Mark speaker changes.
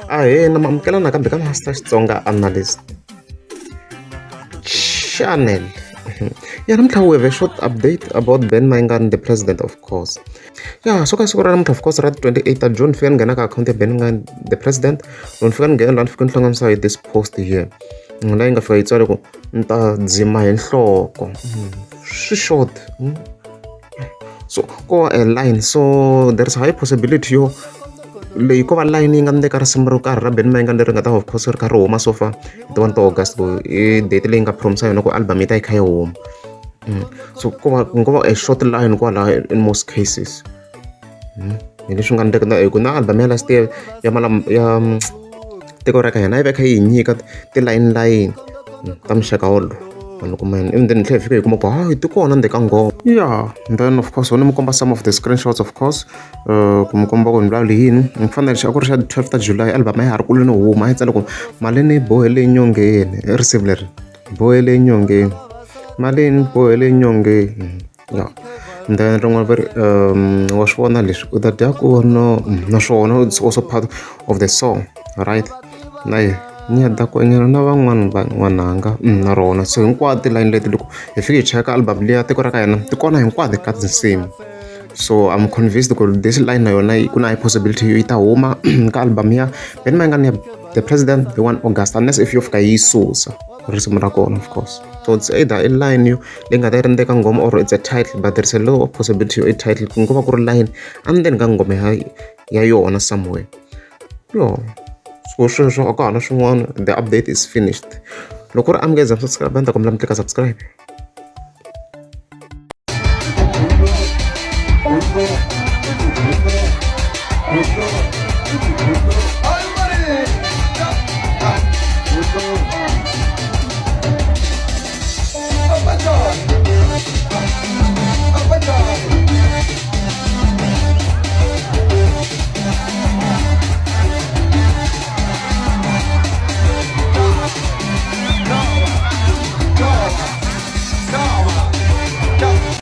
Speaker 1: Ahee na mi amukela nakambe ka Master Xitsonga Analyst Channel. Ya namuntlha we have a short update about Ben Mayengani, the president of course. Ya so ka siku ra namuntlha of course ra 28 ta June fika ni nghena ka akhawunti ya Ben Mayengani the president. Loko ni fika ni nghena laha ni fika ni hlanganisa hi this post here. Laha yi nga fika yi tsale ku ni ta dzima hi nhloko. Swi short. So ko va a line so there is high possibility yo leyi ko va line yi nga ndleka risimu ro karhi ra Benny Mayengani leri nga ta of course ri kha ri huma so far hi ti 1 ta August ku i date leyi nga promise yona ku album yi ta yi kha yi huma. So ko va ku va a short line kwalaho in most cases. Hi leswi nga ndleka hi ku na album ya last year ya ya tiko ra ka hina yi va yi kha yi hi nyika tilayini layini ta muxaka wolowo vanhu kuma yini even then hi tlhela hi fika hi kuma ku hayi ti kona ndzeni ka nghoma ya then of course ni mi komba some of the screenshots of course ku mi komba ku ni vulavula hi yini ni fanele xa ku ri xa 12 ta July album a ya ha ri kule no huma a yi tsale ku mali ni bohele nyongeni i risimu leri bohele nyongeni mali ni bohele nyongeni ya and then rin'wana va ri wa swi vona leswi u ta dya ku no naswona it's also part of the song right na yi ni ya dakwanyana na van'wana van'wananga na rona so hinkwato tilayini leti loko hi fike hi cheka album liya tiko ra ka hina ti kona hinkwato ka tinsimu so I'm convinced ku this line na yona ku na high possibility yo yi ta huma ka album ya Benny Mayengani ya the president hi 1 August unless if yo fika yi susa risimu ra kona of course so it's either i line yo leyi nga ta yi ri ndzeni ka nghoma or it's a title but there is a low possibility yo i title ku nga va ku ri line endzeni ka nghoma ya ya yona somewhere yo so sweswo a ka ha na swin'wana the update is finished loko u ri amukeza subscribe a ni ta kombela mi tlika subscribe.